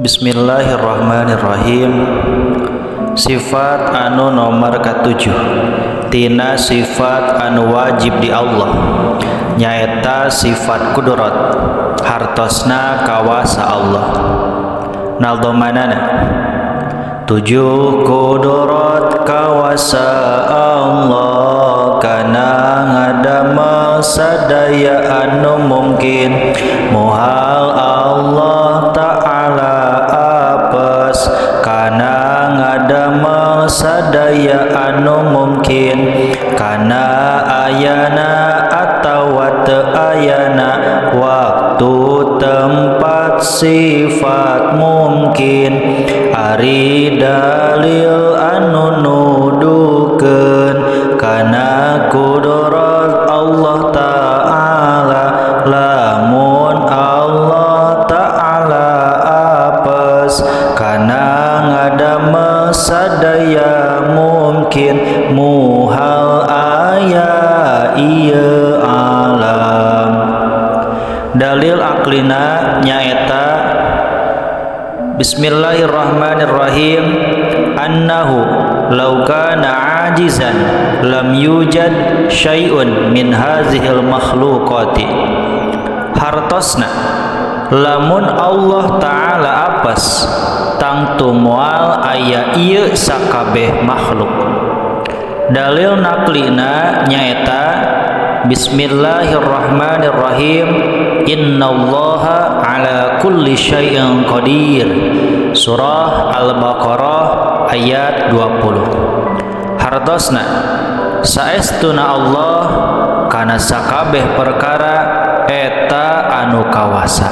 Bismillahirrahmanirrahim. Sifat anu nomor katujuh tina sifat anu wajib di Allah nyaeta sifat kudrat, hartosna kawasa Allah. Naldomanana tujuh kudrat kawasa Allah kana ngadamel sadaya anu mungkin, muhal Allah Ta'ala apes kana ngadamel sadaya anu mungkin, kana ayana atawa teu ayana waktu tempat sifat mungkin, ari dalil anu nuduhkeun kana kudrat Allah Ta'ala. Lamun Allah Ta'ala apes kana ngadamel sadaya mungkin, muhal aya ieu alam. Dalil aklina nyaeta Bismillahirrahmanirrahim, annahu law kana ajizan lam yujad syai'un min hazihil makhluqati. Hartosna lamun Allah Ta'ala apes tangtu moal aya ieu sakabeh makhluk. Dalil naklina nyaeta Bismillahirrahmanirrahim, innallaha ala kulli syai'in qadir. Surah Al-Baqarah ayat 20. Hartosna saestuna Allah kana sakabeh perkara eta anu kawasa.